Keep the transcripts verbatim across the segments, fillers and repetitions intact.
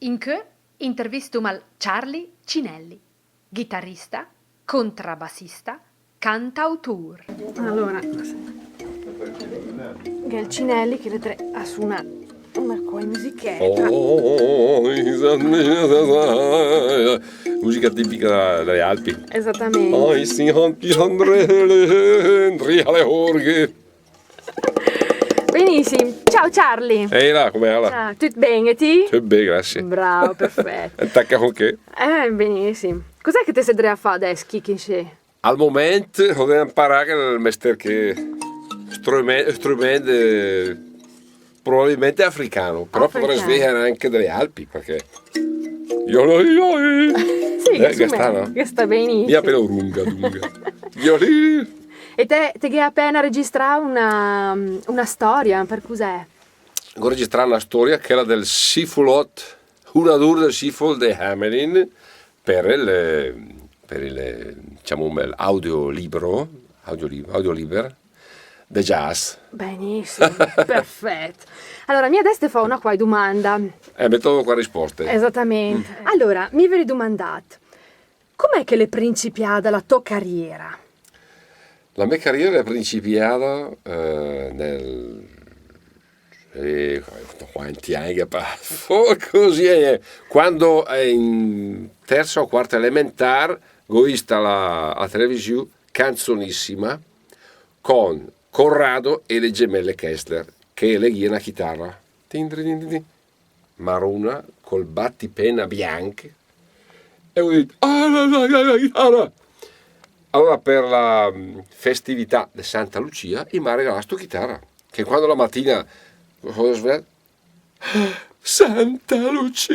Incö intervistóm al Charlie Cinelli, ghitarrista, contrabbassista, cantautur. Alura, gh'è 'l Cinelli che l'è dré a sunà una quai musichetta. Oh, musica tipica delle Alpi. Esattamente. Oh, i si hanti andre, andre alle orghe. Benissim. Ciao Charlie. Ehi là, come ala? Ciao, tüt ben e ti? Tüt ben, grazie. Bravo, perfetto. Tacca con che? Eh, benissim. Cos'è che te sé dré a fà adess, chì, chì inscì? Al moment ho da imparà che il mestiere che strume-, strument, eh, probabilmente africano, però potrei svegliare anche delle Alpi, perché io lo, io, eh. Sì, eh, che sta, no? Che sta benissimo. Mia però lunga, lunga. Io lì. E te, te gh'è appena registrà una, una storia, per cos'è? Ho registrato una storia, quella del Sifulot, una dur del Siful de Hamelin, per il, per il, diciamo, l'audiolibro, audiolib-, audioliber de jazz. Benissimo, perfetto. Allora, mi adess te fó una quai domanda. Eh, metto qua risposte. Esattamente. Mm. Allora, mi vöri domandà, com'è che l'è principiada la tò carriera? La mia carriera è principiada, eh, nel, eh, quanti anni che pa-, così, eh, quando, eh, in terza o quarta elementar, go vista la, la televisione, Canzonissima, con Corrado e le gemelle Kessler, che leghìe na chitarra. Tin, trin, tin, tin, tin. Maruna, col battipena bianch. E ho dit: "Ah, la, la, la, la chitarra!" Allora, per la, mm, festività de Santa Lucia, i m'ha regalà sto chitarra. Che quando la matina ho svegliato: "Santa Lucia,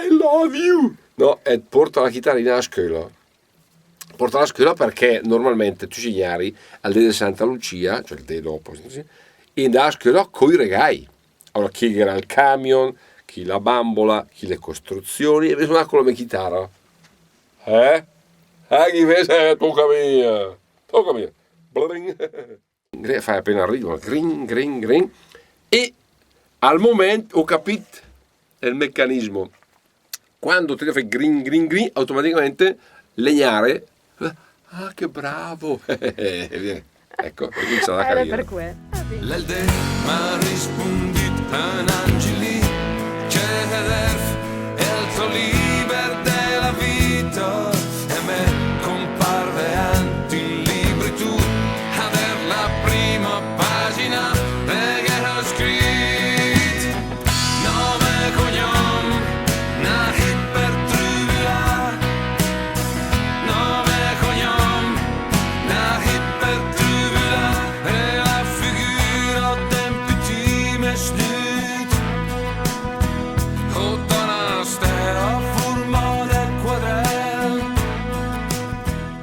I love you!" No, e porta la chitarrina a scöla. Porta a scöla perché normalmente tücc i gnari, al dé de Santa Lucia, cioè il dé dopo, sì, i 'ndà a scöla coi regai. Allora, chi gh'era il camion, chi la bambola, chi le costruzioni, e mi sono con la mia chitarra. Eh? Eh, chi invece, eh, tocca mia, tocca mia. Bling. Gre-, fa appena ridere, grin, grin, grin. E al moment ho capito il meccanismo. Quando te fai grin, grin, grin, automaticamente le gnare, ah, che bravo! Ecco, comincia la carriera. Era per quello. L'è 'l dé m'ha rispundìt ün angelì, che te dèrv el tò liber de la vita, e me comparve ant ün libri tu, a dèr la prima pagina, perché ho scrit nome e cognom, na hit per trübülà. Nome e cognom, na hit per trübülà, e la figüra d'ün pütì mesnüt, o da na stèla furmada de quadrèl.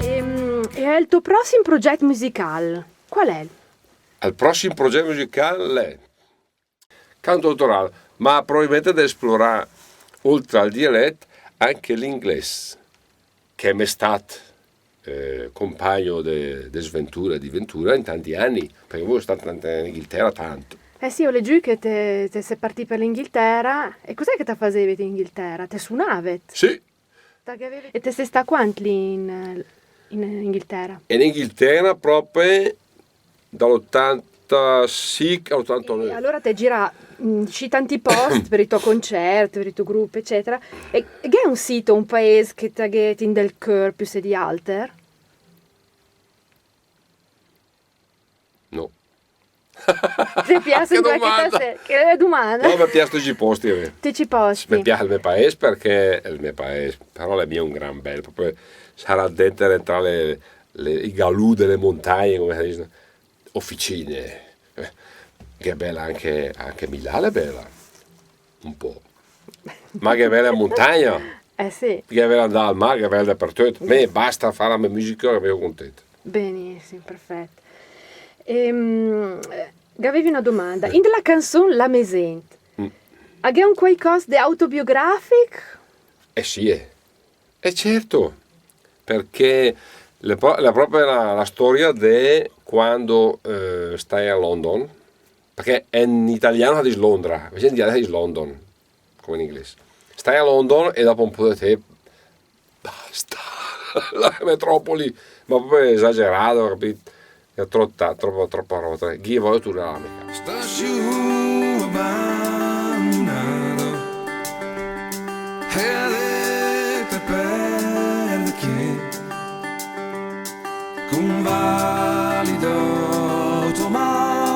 Ehm, e el tò prossim progèt musical, qual è? El prossim progèt musical l'è cantautoral, ma probabilmente de esplorà, oltre al dialèt, anche l'inglés, che m'è stat, eh, compagno de, de sventura e di ventura in tanti anni, perché io sono stato in Inghilterra tanto. Eh sì, ho letto che te, te sei partito per l'Inghilterra. E cos'è che te fasevet in Inghilterra? Te sunavet? Sì. E te sei stà quant lì in, in Inghilterra? In Inghilterra proprio dall'ottantasei all'ottantanove. E allora te gira, mm, sì, tanti posti per i tuoi concerti, per i tuoi gruppi, eccetera. E gh'è un sito, un paese che te gh'è in del cör piö se di alter? No. Te piace che domanda? Che domanda? No, me piace tutti i posti, eh. Tutti i posti. Me piace il mio paese perché è il mio paese, però l'è mia un gran bel, proprio sarà dentro, dentro le, le, i galù delle montagne, come si dice, officine. Eh, che è bella anche, anche Milano è bella. Un po'. Ma che bella montagna! Eh sì. Che bella andà al mare, che bella dappertutto. Me basta fare la mia musica che mi sono contento. Benissimo, perfetto. Ehm, eh, gh'avevi una domanda. In la canzone La me zent, mm, a gh'è un quaicoss de autobiografic? Eh sì, eh. E certo, perché l'è pro-, l'è proprio la, la storia de quando, eh, stai a London, perché in italiano si dice Londra, invece in dialetto si dice London, come in inglese. Stai a London e dopo un po' de temp, basta. La metropoli, ma proprio esagerato, capito? È troppa, troppa, troppa roba. Ghì, voglio tornare alla mia casa. Sta sciù abbandonado, e te perde chi convalida automatica.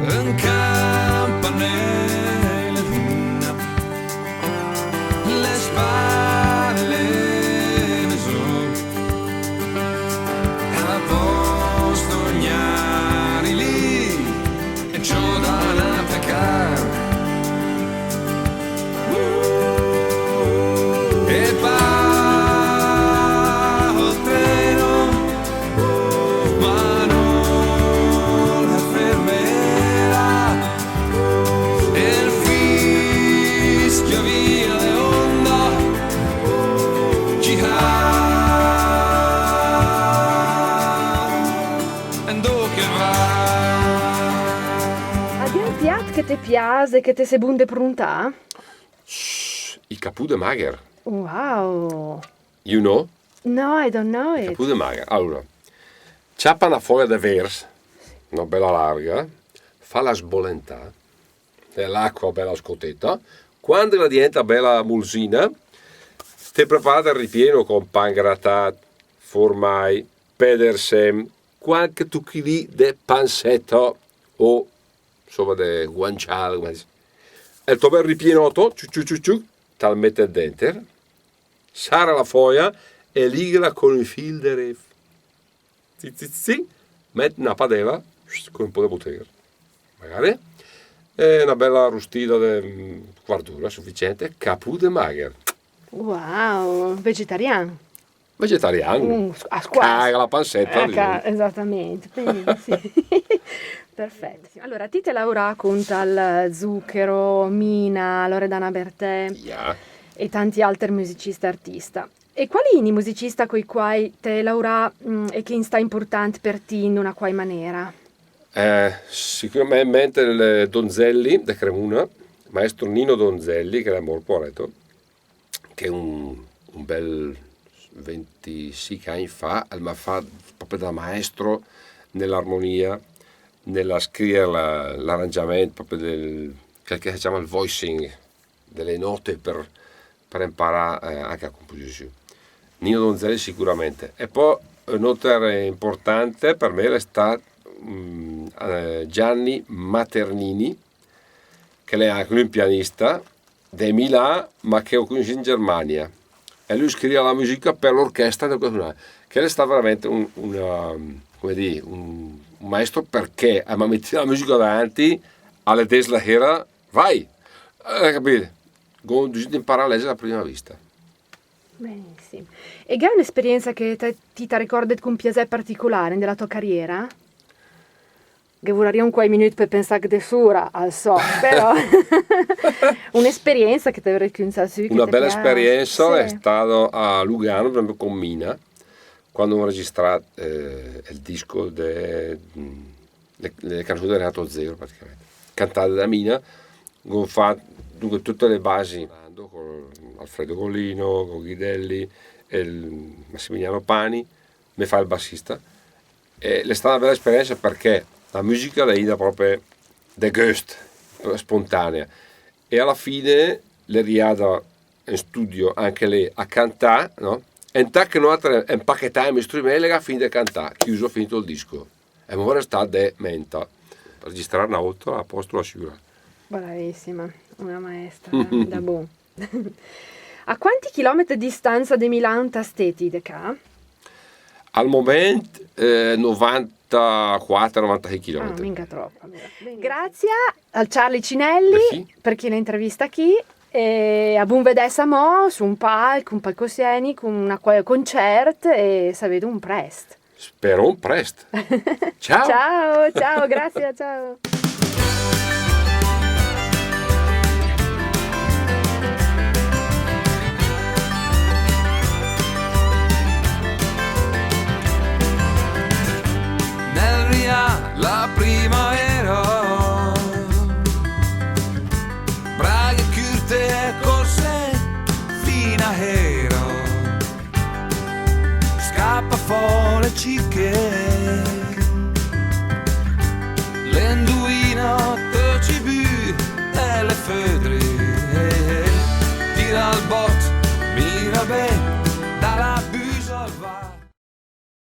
Un campanile luna, le spale le meso, a posto gnari lì. E ciò da na pecar. E pa ol treno, ma no la fermera. E el fischia via le onda, ci ha. Endo che va. A gh'è un piat che te pias e che te sé bun de pruntà? Shh, i capù de magher. Wow. You know? No, I don't know it. Capù de magher. Alura, ciapa na foia de vers, na bela larga, fala sbolentà, de l'acqua bela scoteta, quando la dienta bela mulsina, te prepara el ripieno con pan gratat, formai, pedersem, qualche tuchin de panseta o, insoma, de guanciale, come si dice. El to bel ripienoto, ciuc, ciuc, ciuc, ciuc, tal metet denter, sara la foia e lighela con un fil de ref. Sì, sì, sì, sì, met na padela, con un po' de buter, magari, e na bela rustida de, mm, quart d'ura, sufficiente, capù de magher. Wow, vegetarian. Vegetarian. Mm, a squas. Caga la panseta, eh, diciamo. Esattamente, benissimo. Perfetto. Allora, ti te laurà con tal Zucchero, Mina, Loredana Bertè e tanti alter musicista e artista. E quali i musicista coi quai te laurà, mm, e che in sta important per ti in una quai manera? Eh, sicuramente el Donzelli de Cremuna, maestro Nino Donzelli, che l'è mort, poareto, che un, un bel ventisinch agn fa, el m'ha fat proprio da maestro nell'armonia, nella scrivere la, l'arrangiamento proprio del, quel che si chiama il voicing, delle note per, per imparare, eh, anche la composizione. Nino Donzelli sicuramente. E poi un altro importante per me è stato, mm, eh, Gianni Maternini, che l'è anche lui un pianista, de Milà, ma che ho conosciuto in Germania. E lui scriveva la musica per l'orchestra del personale, che è stato veramente un, una, come dire, un, un maestro, perché, eh, ma metti la musica davanti, alle dies la sera, vai! Eh, capito? Go riuscito a imparare a leggere a prima vista. Benissimo. E gh'è un'esperienza che te, ti te ricordet con piasè particolare nella tua carriera? Ghe vuraria un quai minüt per pensà de sura, al so, però un'esperienza che te vöret cuntar sü, che te pias. Una bella esperienza è stata a Lugano, per esempio, con Mina, quando ho registrato, eh, il disco de, mm, le, le canzoni di Renato Zero, praticamente. Cantate da Mina, ho fatto, dunque, tutte le basi, con Alfredo Golino, con Ghidelli e il Massimiliano Pani, me fa il bassista. E l'è stata una bella esperienza perché la musica l'è ida proprio de gust, spontanea. E alla fine l'è riada in studio anche lei a cantare, no? E intant che noi impachetàvem i strumenti, lei ha finito di cantare, chiuso, finito il disco. E mo l'è stata de menta. Registrare una volta, a posto la sciura. Bravissima, una maestra, da bon. A quanti chilometri de distanza de Milan ta steti de ca? Al moment, eh, novantaquattro, novantasei chilometri. Ah, minga tropp, alura. Grazie al Charlie Cinelli per chi l'intervista chi, e a bun vedess amò su un palc, un palcoscenic, un quai concert, e se vedum prest. Sperom prest. Ciao. Ciao, ciao, grazie, ciao. Nel ria La primavera, braghe cürte e corse fin a Hera, scapa fò le ciche,